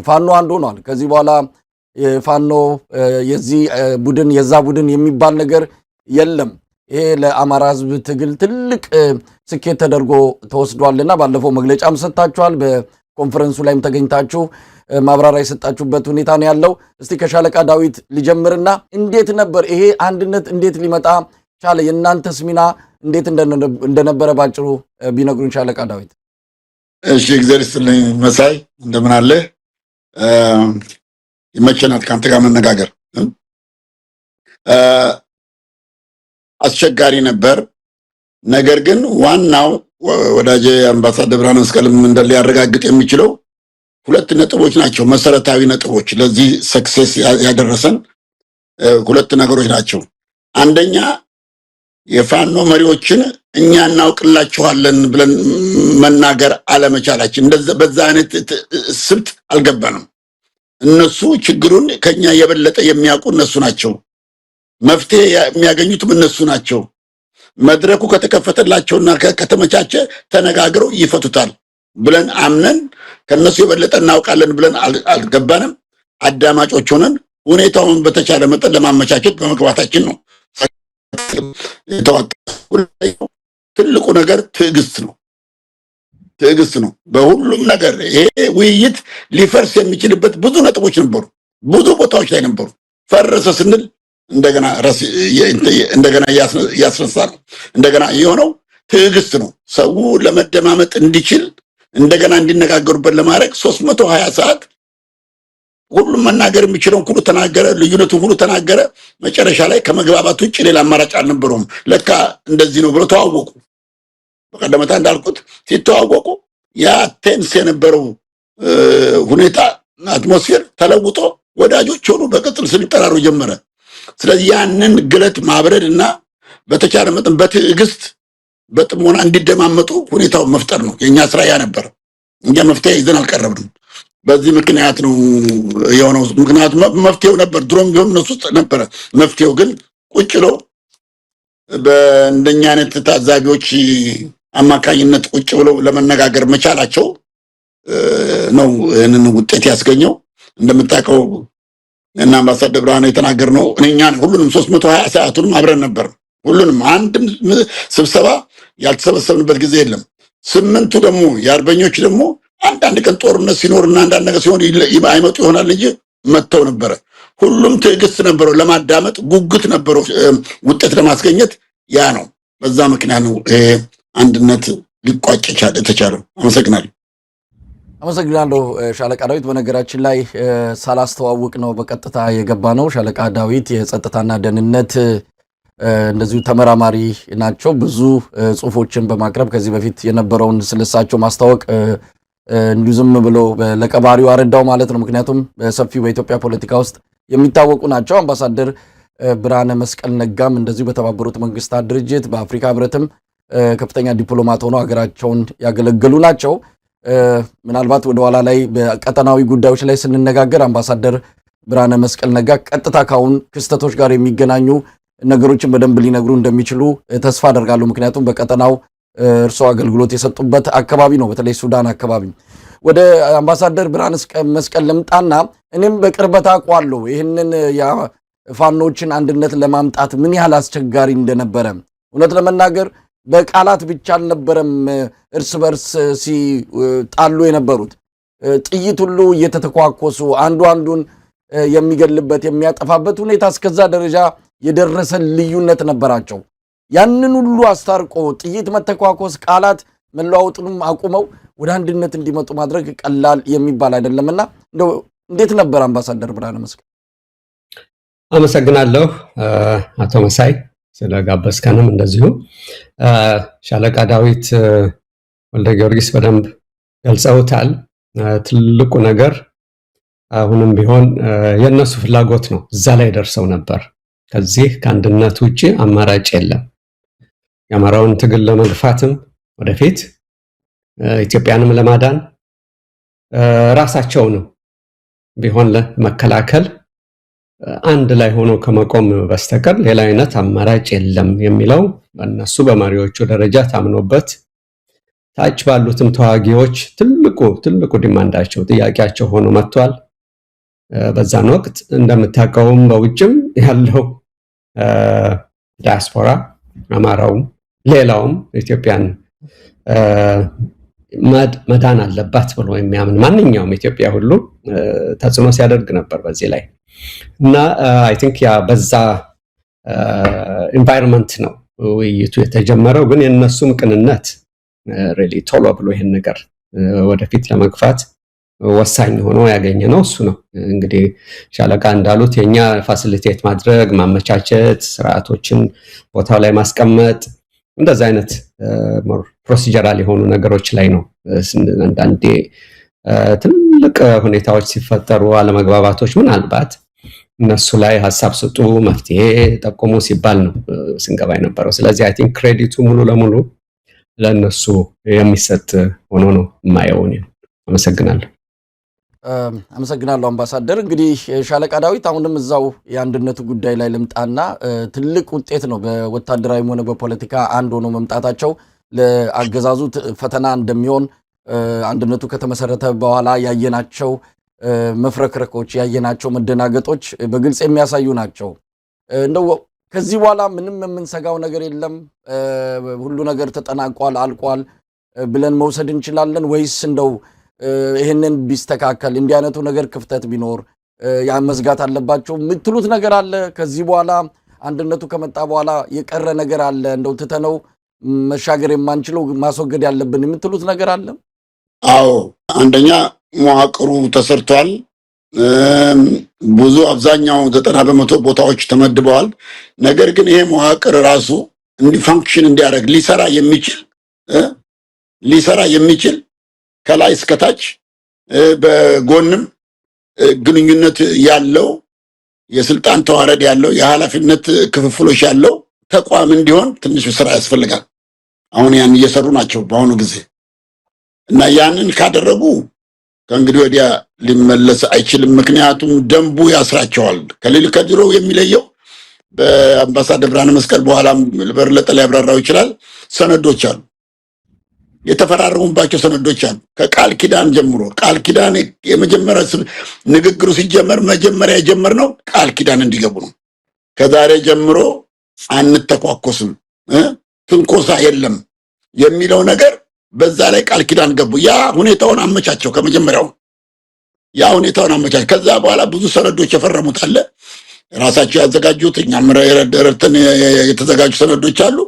ፋኖ አንድ ሆኗል። ከዚህ በኋላ ፋኖ የዚህ ቡድን የዛ ቡድን የሚባል ነገር የለም። ይሄ ለአማራ ሕዝብ ትግል ትልቅ ስኬት ተደርጎ ተወስዷልና ባለፈው መግለጫም ሰጥታችኋል። በኮንፈረንሱ ላይም ተገኝታችሁ ማብራሪያ የሰጣችሁበት ሁኔታ ነው ያለው። እስቲ ከሻለቃ ዳዊት ልጀምርና እንዴት ነበር ይሄ አንድነት እንዴት ሊመጣ ቻለ? የእናንተስ ሚና እንዴት እንደነበረ ባጭሩ ቢነግሩን ሻለቃ ዳዊት። እሺ፣ እግዚአብሔር ይስጥልኝ መሳይ፣ እንደምን አለ? ይመቸናል ከአንተ ጋር መነጋገር። አስቸጋሪ ነበር። ነገር ግን ዋናው ወዳጄ አምባሳደር ብርሃነ መስቀልም ሊያረጋግጥ የሚችለው ሁለት ነጥቦች ናቸው። መሰረታዊ ነጥቦች ለዚህ success ያደረሰን ሁለት ነገሮች ናቸው። አንደኛ የፋኖ መሪዎችን እኛ እናውቅላችኋለን ብለን መናገር አለመቻላችን፣ በዛ አይነት ስብት አልገባንም። እነሱ ችግሩን ከኛ የበለጠ የሚያውቁ እነሱ ናቸው። መፍትሄ የሚያገኙትም እነሱ ናቸው። መድረኩ ከተከፈተላቸውና ከተመቻቸ ተነጋግረው ይፈቱታል ብለን አምነን ከነሱ የበለጠ እናውቃለን ብለን አልገባንም። አዳማጮች ሆነን ሁኔታውን በተቻለ መጠን ለማመቻቸት በመግባታችን ነው። ትልቁ ነገር ትዕግስት ነው። ትዕግስት ነው በሁሉም ነገር። ይሄ ውይይት ሊፈርስ የሚችልበት ብዙ ነጥቦች ነበሩ፣ ብዙ ቦታዎች ላይ ነበሩ። ፈረሰ ስንል እንደገና እንደገና እያስነሳ ነው። እንደገና የሆነው ትዕግስት ነው። ሰው ለመደማመጥ እንዲችል እንደገና እንዲነጋገሩበት ለማድረግ 320 ሰዓት ሁሉም መናገር የሚችለውን ሁሉ ተናገረ፣ ልዩነቱን ሁሉ ተናገረ። መጨረሻ ላይ ከመግባባት ውጭ ሌላ አማራጭ አልነበረውም። ለካ እንደዚህ ነው ብሎ ተዋወቁ። በቀደመታ እንዳልኩት ሲተዋወቁ ያ tense የነበረው ሁኔታ atmosphere ተለውጦ ወዳጆች ሆኑ፣ በቅጽል ስም ይጠራሩ ጀመረ። ስለዚህ ያንን ግለት ማብረድ እና በተቻለ መጠን በትዕግስት በጥሞና እንዲደማመጡ ሁኔታውን መፍጠር ነው የእኛ ስራ። ያ ነበር። እኛ መፍትሄ ይዘን አልቀረብንም። በዚህ ምክንያት ነው የሆነው። ምክንያቱም መፍትሄው ነበር፣ ድሮም ቢሆን እነሱ ውስጥ ነበረ መፍትሄው። ግን ቁጭ ብሎ በእንደኛ አይነት ታዛቢዎች አማካኝነት ቁጭ ብለው ለመነጋገር መቻላቸው ነው ይህንን ውጤት ያስገኘው። እንደምታውቀው እና አምባሳደር ብርሃኑ የተናገርነው እኛን ሁሉንም 320 ሰዓቱንም አብረን ነበር። ሁሉንም አንድም ስብሰባ ያልተሰበሰብንበት ጊዜ የለም። ስምንቱ ደግሞ የአርበኞች ደግሞ አንዳንድ ቀን ጦርነት ሲኖርና አንዳንድ ነገር ሲሆን አይመጡ ይሆናል እንጂ መጥተው ነበረ። ሁሉም ትዕግስት ነበረው ለማዳመጥ፣ ጉጉት ነበረው ውጤት ለማስገኘት። ያ ነው፣ በዛ ምክንያት ነው ይሄ አንድነት ሊቋጭ የተቻለው። አመሰግናለሁ። አመሰግናለሁ ሻለቃ ዳዊት። በነገራችን ላይ ሳላስተዋውቅ ነው በቀጥታ የገባ ነው። ሻለቃ ዳዊት የጸጥታና ደህንነት እንደዚሁ ተመራማሪ ናቸው። ብዙ ጽሁፎችን በማቅረብ ከዚህ በፊት የነበረውን ስለሳቸው ማስታወቅ እንዲሁ ዝም ብሎ ለቀባሪው አረዳው ማለት ነው። ምክንያቱም በሰፊው በኢትዮጵያ ፖለቲካ ውስጥ የሚታወቁ ናቸው። አምባሳደር ብርሃነ መስቀል ነጋም እንደዚሁ በተባበሩት መንግስታት ድርጅት በአፍሪካ ህብረትም ከፍተኛ ዲፕሎማት ሆነው ሀገራቸውን ያገለገሉ ናቸው። ምናልባት ወደኋላ ላይ በቀጠናዊ ጉዳዮች ላይ ስንነጋገር አምባሳደር ብርሃነ መስቀል ነጋ ቀጥታ ካሁን ክስተቶች ጋር የሚገናኙ ነገሮችን በደንብ ሊነግሩ እንደሚችሉ ተስፋ አደርጋለሁ። ምክንያቱም በቀጠናው እርስዎ አገልግሎት የሰጡበት አካባቢ ነው፣ በተለይ ሱዳን አካባቢ። ወደ አምባሳደር ብርሃነ መስቀል ልምጣና እኔም በቅርበት አውቀዋለሁ ይህንን የፋኖችን አንድነት ለማምጣት ምን ያህል አስቸጋሪ እንደነበረ። እውነት ለመናገር በቃላት ብቻ አልነበረም እርስ በርስ ሲጣሉ የነበሩት። ጥይት ሁሉ እየተተኳኮሱ አንዱ አንዱን የሚገልበት የሚያጠፋበት ሁኔታ እስከዛ ደረጃ የደረሰ ልዩነት ነበራቸው። ያንን ሁሉ አስታርቆ ጥይት መተኳኮስ፣ ቃላት መለዋወጡንም አቁመው ወደ አንድነት እንዲመጡ ማድረግ ቀላል የሚባል አይደለምና እንደው እንዴት ነበር አምባሳደር ብርሃነ መስቀል? አመሰግናለሁ አቶ መሳይ ስለጋበዝከንም፣ እንደዚሁ ሻለቃ ዳዊት ወልደ ጊዮርጊስ በደንብ ገልጸውታል። ትልቁ ነገር አሁንም ቢሆን የእነሱ ፍላጎት ነው። እዛ ላይ ደርሰው ነበር። ከዚህ ከአንድነት ውጭ አማራጭ የለም። የአማራውን ትግል ለመግፋትም ወደፊት ኢትዮጵያንም ለማዳን ራሳቸውንም ቢሆን ለመከላከል አንድ ላይ ሆኖ ከመቆም በስተቀር ሌላ አይነት አማራጭ የለም የሚለው በእነሱ በመሪዎቹ ደረጃ ታምኖበት ታች ባሉትም ተዋጊዎች ትልቁ ትልቁ demand ኣቸው፣ ጥያቄያቸው ሆኖ መጥቷል። በዛን ወቅት እንደምታውቀውም በውጭም ያለው ዲያስፖራ፣ አማራውም ሌላውም፣ ኢትዮጵያን መዳን አለባት ብሎ የሚያምን ማንኛውም ኢትዮጵያ ሁሉ ተጽዕኖ ሲያደርግ ነበር በዚህ ላይ። እና I think ያ በዛ environment ነው ውይይቱ የተጀመረው። ግን የእነሱም ቅንነት really ቶሎ ብሎ ይህን ነገር ወደፊት ለመግፋት ወሳኝ ሆኖ ያገኘ ነው እሱ ነው። እንግዲህ ሻለቃ እንዳሉት የኛ facilitate ማድረግ፣ ማመቻቸት፣ ስርዓቶችን ቦታው ላይ ማስቀመጥ፣ እንደዚ አይነት procedural የሆኑ ነገሮች ላይ ነው። አንዳንዴ ትልቅ ሁኔታዎች ሲፈጠሩ፣ አለመግባባቶች ምናልባት እነሱ ላይ ሀሳብ ስጡ፣ መፍትሄ ጠቁሙ ሲባል ነው ስንገባ የነበረው። ስለዚህ I think credit ኡ ሙሉ ለሙሉ ለእነሱ የሚሰጥ ሆኖ ነው የማየው እኔ። አመሰግናለሁ። አመሰግናለሁ አምባሳደር። እንግዲህ ሻለቃ ዳዊት፣ አሁንም እዛው የአንድነቱ ጉዳይ ላይ ልምጣና ትልቅ ውጤት ነው፣ በወታደራዊም ሆነ በፖለቲካ አንድ ሆኖ መምጣታቸው ለአገዛዙ ፈተና እንደሚሆን አንድነቱ ከተመሰረተ በኋላ ያየናቸው መፍረክረኮች፣ ያየናቸው መደናገጦች በግልጽ የሚያሳዩ ናቸው። እንደው ከዚህ በኋላ ምንም የምንሰጋው ነገር የለም፣ ሁሉ ነገር ተጠናቋል፣ አልቋል ብለን መውሰድ እንችላለን ወይስ እንደው ይህንን ቢስተካከል፣ እንዲህ አይነቱ ነገር ክፍተት ቢኖር ያ መዝጋት አለባቸው የምትሉት ነገር አለ? ከዚህ በኋላ አንድነቱ ከመጣ በኋላ የቀረ ነገር አለ፣ እንደው ትተነው መሻገር የማንችለው፣ ማስወገድ ያለብን የምትሉት ነገር አለ? አዎ፣ አንደኛ መዋቅሩ ተሰርቷል። ብዙ አብዛኛው 90% ቦታዎች ተመድበዋል። ነገር ግን ይሄ መዋቅር ራሱ እንዲ function እንዲያደርግ፣ ሊሰራ የሚችል ከላይ እስከታች በጎንም ግንኙነት ያለው፣ የስልጣን ተዋረድ ያለው፣ የኃላፊነት ክፍፍሎች ያለው ተቋም እንዲሆን ትንሽ ስራ ያስፈልጋል። አሁን ያን እየሰሩ ናቸው በአሁኑ ጊዜ። እና ያንን ካደረጉ ከእንግዲህ ወዲያ ሊመለስ አይችልም። ምክንያቱም ደንቡ ያስራቸዋል። ከሌል ከድሮ የሚለየው በአምባሳደር ብርሃነ መስቀል በኋላም በበለጠ ሊያብራራው ይችላል። ሰነዶች አሉ፣ የተፈራረሙባቸው ሰነዶች አሉ። ከቃል ኪዳን ጀምሮ፣ ቃል ኪዳን የመጀመሪያ ንግግሩ ሲጀመር መጀመሪያ የጀመርነው ቃል ኪዳን እንዲገቡ ነው። ከዛሬ ጀምሮ አንተኳኮስም፣ ትንኮሳ የለም የሚለው ነገር፣ በዛ ላይ ቃል ኪዳን ገቡ። ያ ሁኔታውን አመቻቸው። ከመጀመሪያው ያ ሁኔታውን አመቻቸው። ከዛ በኋላ ብዙ ሰነዶች የፈረሙት አለ፣ ራሳቸው ያዘጋጁት፣ እኛም ረድተን የተዘጋጁ ሰነዶች አሉ።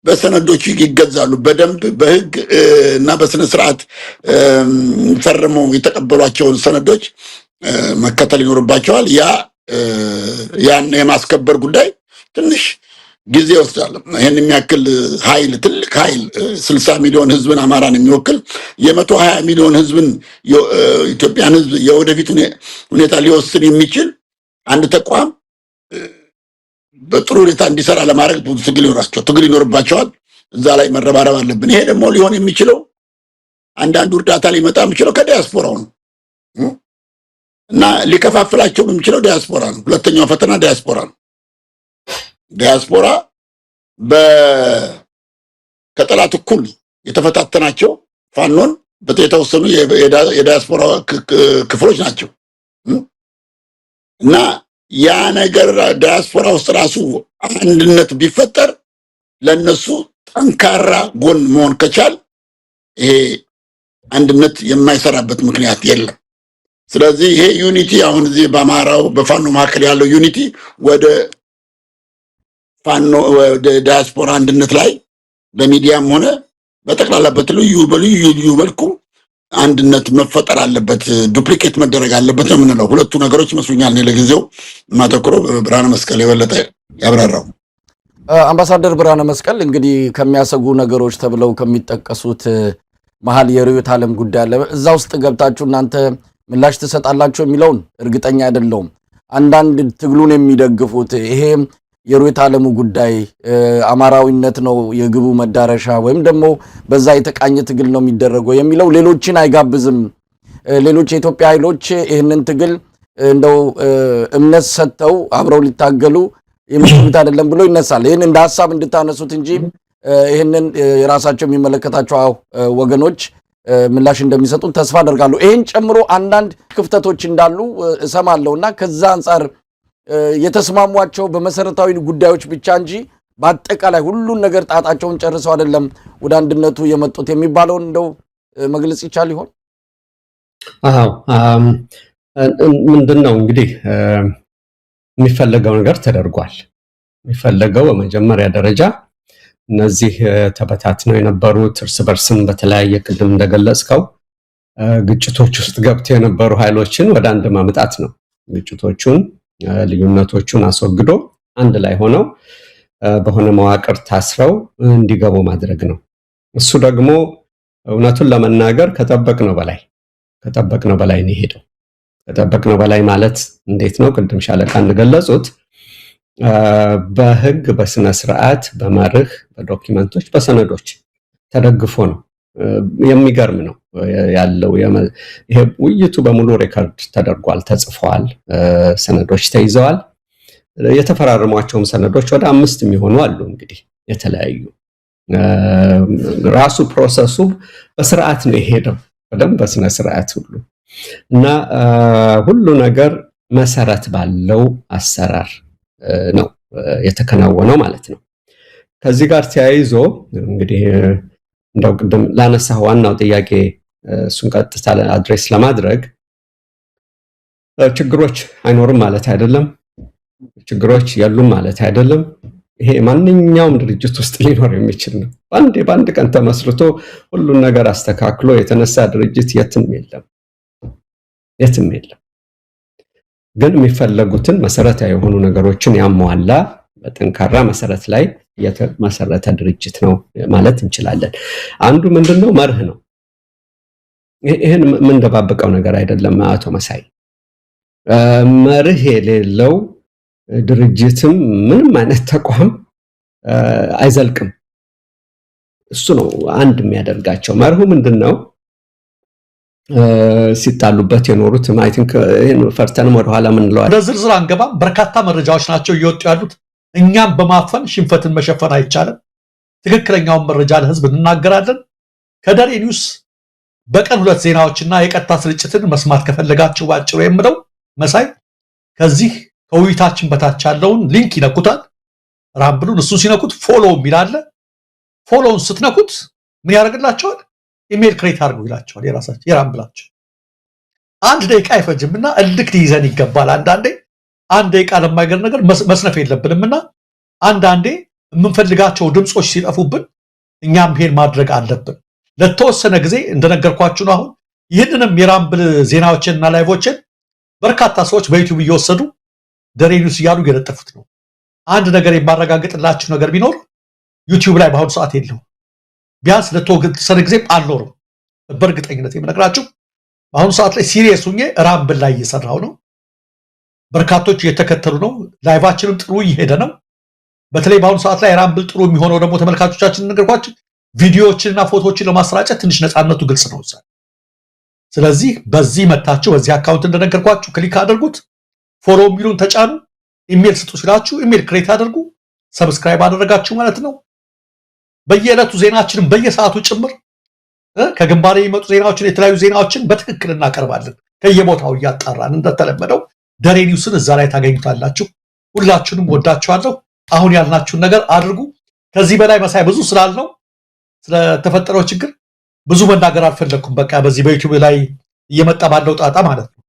በሰነዶቹ ይገዛሉ። በደንብ በሕግ እና በስነ ስርዓት ፈርመው የተቀበሏቸውን ሰነዶች መከተል ይኖርባቸዋል። ያን የማስከበር ጉዳይ ትንሽ ጊዜ ይወስዳል። ይህን የሚያክል ኃይል፣ ትልቅ ኃይል፣ 60 ሚሊዮን ህዝብን አማራን የሚወክል፣ የ120 ሚሊዮን ህዝብን ኢትዮጵያን ህዝብ የወደፊት ሁኔታ ሊወስን የሚችል አንድ ተቋም በጥሩ ሁኔታ እንዲሰራ ለማድረግ ብዙ ትግል ይኖርባቸዋል። እዛ ላይ መረባረብ አለብን። ይሄ ደግሞ ሊሆን የሚችለው፣ አንዳንዱ እርዳታ ሊመጣ የሚችለው ከዲያስፖራው ነው እና ሊከፋፍላቸው የሚችለው ዲያስፖራ ነው። ሁለተኛው ፈተና ዲያስፖራ ነው። ዲያስፖራ ከጠላት እኩል የተፈታተናቸው ፋኖን የተወሰኑ የዲያስፖራ ክፍሎች ናቸው። እና ያ ነገር ዲያስፖራ ውስጥ ራሱ አንድነት ቢፈጠር፣ ለነሱ ጠንካራ ጎን መሆን ከቻል፣ ይሄ አንድነት የማይሰራበት ምክንያት የለም። ስለዚህ ይሄ unity አሁን እዚህ በአማራው በፋኖ መካከል ያለው unity ወደ ፋኖ ወደ ዲያስፖራ አንድነት ላይ በሚዲያም ሆነ በጠቅላላ በልዩ በልዩ ልዩ መልኩ አንድነት መፈጠር አለበት፣ duplicate መደረግ አለበት ነው የምንለው። ሁለቱ ነገሮች ይመስሉኛል። እኔ ለጊዜው የማተኩረው፣ ብርሃነ መስቀል የበለጠ ያብራራው። አምባሳደር ብርሃነ መስቀል፣ እንግዲህ ከሚያሰጉ ነገሮች ተብለው ከሚጠቀሱት መሀል የርዕዮተ ዓለም ጉዳይ አለ። እዛ ውስጥ ገብታችሁ እናንተ ምላሽ ትሰጣላችሁ የሚለውን እርግጠኛ አይደለሁም። አንዳንድ ትግሉን የሚደግፉት ይሄ የርዕዮተ ዓለሙ ጉዳይ፣ አማራዊነት ነው የግቡ መዳረሻ ወይም ደግሞ በዛ የተቃኘ ትግል ነው የሚደረገው የሚለው ሌሎችን አይጋብዝም። ሌሎች የኢትዮጵያ ኃይሎች ይህንን ትግል እንደው እምነት ሰጥተው አብረው ሊታገሉ የሚችሉት አይደለም ብሎ ይነሳል። ይህን እንደ ሀሳብ እንድታነሱት እንጂ ይህንን የራሳቸው የሚመለከታቸው ወገኖች ምላሽ እንደሚሰጡን ተስፋ አደርጋለሁ። ይህን ጨምሮ አንዳንድ ክፍተቶች እንዳሉ እሰማለሁ እና ከዛ አንጻር የተስማሟቸው በመሰረታዊ ጉዳዮች ብቻ እንጂ በአጠቃላይ ሁሉን ነገር ጣጣቸውን ጨርሰው አይደለም ወደ አንድነቱ የመጡት የሚባለውን እንደው መግለጽ ይቻል ይሆን? አዎ፣ ምንድን ነው እንግዲህ የሚፈለገው ነገር ተደርጓል። የሚፈለገው በመጀመሪያ ደረጃ እነዚህ ተበታትነው የነበሩት፣ እርስ በርስም በተለያየ ቅድም እንደገለጽከው ግጭቶች ውስጥ ገብተው የነበሩ ኃይሎችን ወደ አንድ ማምጣት ነው። ግጭቶቹን፣ ልዩነቶቹን አስወግዶ አንድ ላይ ሆነው በሆነ መዋቅር ታስረው እንዲገቡ ማድረግ ነው። እሱ ደግሞ እውነቱን ለመናገር ከጠበቅነው በላይ ነው የሄደው። ከጠበቅነው በላይ ማለት እንዴት ነው? ቅድም ሻለቃ እንደገለጹት በህግ፣ በስነ ስርዓት፣ በመርህ፣ በ document ኦች፣ በሰነዶች ተደግፎ ነው። የሚገርም ነው ያለው። ይሄ ውይይቱ በሙሉ record ተደርጓል፣ ተጽፈዋል፣ ሰነዶች ተይዘዋል። የተፈራረሟቸውም ሰነዶች ወደ 5 የሚሆኑ አሉ። እንግዲህ የተለያዩ ራሱ process ኡ በስርዓት ነው የሄደው፣ በደንብ በስነ ስርዓት ሁሉ እና ሁሉ ነገር መሰረት ባለው አሰራር ነው የተከናወነው ማለት ነው። ከዚህ ጋር ተያይዞ እንግዲህ እንደው ቅድም ላነሳህ ዋናው ጥያቄ እሱን ቀጥታ address ለማድረግ፣ ችግሮች አይኖርም ማለት አይደለም። ችግሮች የሉም ማለት አይደለም። ይሄ ማንኛውም ድርጅት ውስጥ ሊኖር የሚችል ነው። በአንድ ቀን ተመስርቶ ሁሉን ነገር አስተካክሎ የተነሳ ድርጅት የትም የለም፣ የትም የለም። ግን የሚፈለጉትን መሰረታዊ የሆኑ ነገሮችን ያሟላ፣ በጠንካራ መሰረት ላይ የተመሰረተ ድርጅት ነው ማለት እንችላለን። አንዱ ምንድነው? መርህ ነው። ይህን የምንደባብቀው ነገር አይደለም አቶ መሳይ። መርህ የሌለው ድርጅትም ምንም አይነት ተቋም አይዘልቅም። እሱ ነው አንድ የሚያደርጋቸው። መርሁ ምንድን ነው? ሲጣሉበት የኖሩት I think ይህን ፈርተንም ወደኋላ ምንለዋል። ወደ ዝርዝር አንገባም። በርካታ መረጃዎች ናቸው እየወጡ ያሉት። እኛም በማፈን ሽንፈትን መሸፈን አይቻልም። ትክክለኛውን መረጃ ለህዝብ እንናገራለን። ከደሬ ኒውስ በቀን ሁለት ዜናዎችና የቀጥታ ስርጭትን መስማት ከፈለጋችሁ ባጭሩ የምለው መሳይ፣ ከዚህ ከውይይታችን በታች ያለውን link ይነኩታል። ራምብሉን እሱን ሲነኩት follow የሚል አለ። Follow ውን ስትነኩት ምን ያደርግላቸዋል? Email create አድርጉ ይላቸዋል። የራሳቸው የራምብላቸው 1 ደቂቃ አይፈጅም እና እልክ ሊይዘን ይገባል። አንዳንዴ 1 ደቂቃ ለማይገር ነገር መስነፍ የለብንም እና አንዳንዴ የምንፈልጋቸው ድምፆች ሲጠፉብን እኛም ይሄን ማድረግ አለብን። ለተወሰነ ጊዜ እንደነገርኳችሁ ነው። አሁን ይህንንም የራምብል ዜናዎችን እና live ኦችን በርካታ ሰዎች በዩቲዩብ እየወሰዱ ደሬ ኒውስ እያሉ እየለጠፉት ነው። አንድ ነገር የማረጋግጥላችሁ ነገር ቢኖር ዩቲዩብ ላይ በአሁኑ ሰዓት የለውም። ቢያንስ ለተወሰነ ጊዜ አልኖርም። በእርግጠኝነት የምነግራችሁ በአሁኑ ሰዓት ላይ serious ሁኜ ራምብል ላይ እየሰራሁ ነው። በርካቶች እየተከተሉ ነው። Live ኣችንም ጥሩ እየሄደ ነው። በተለይ በአሁኑ ሰዓት ላይ ራምብል ጥሩ የሚሆነው ደግሞ ተመልካቾቻችን ነገርኳችሁ ቪዲዮዎችንና ፎቶዎችን ለማሰራጨት ትንሽ ነፃነቱ ግልጽ ነው እዛ። ስለዚህ በዚህ መታችሁ በዚህ account እንደነገርኳችሁ click አድርጉት፣ follow የሚሉን ተጫኑ፣ ኢሜል ስጡ ሲላችሁ email create አድርጉ፣ subscribe አደረጋችሁ ማለት ነው። በየዕለቱ ዜናችንን በየሰዓቱ ጭምር ከግንባር የሚመጡ ዜናዎችን፣ የተለያዩ ዜናዎችን በትክክል እናቀርባለን። ከየቦታው እያጣራን እንደተለመደው ደሬ ኒውስን እዛ ላይ ታገኙታላችሁ። ሁላችሁንም ወዳችኋለሁ። አሁን ያልናችሁን ነገር አድርጉ። ከዚህ በላይ መሳይ ብዙ ስላልነው ስለተፈጠረው ችግር ብዙ መናገር አልፈለግኩም። በቃ በዚህ በዩቲዩብ ላይ እየመጣ ባለው ጣጣ ማለት ነው።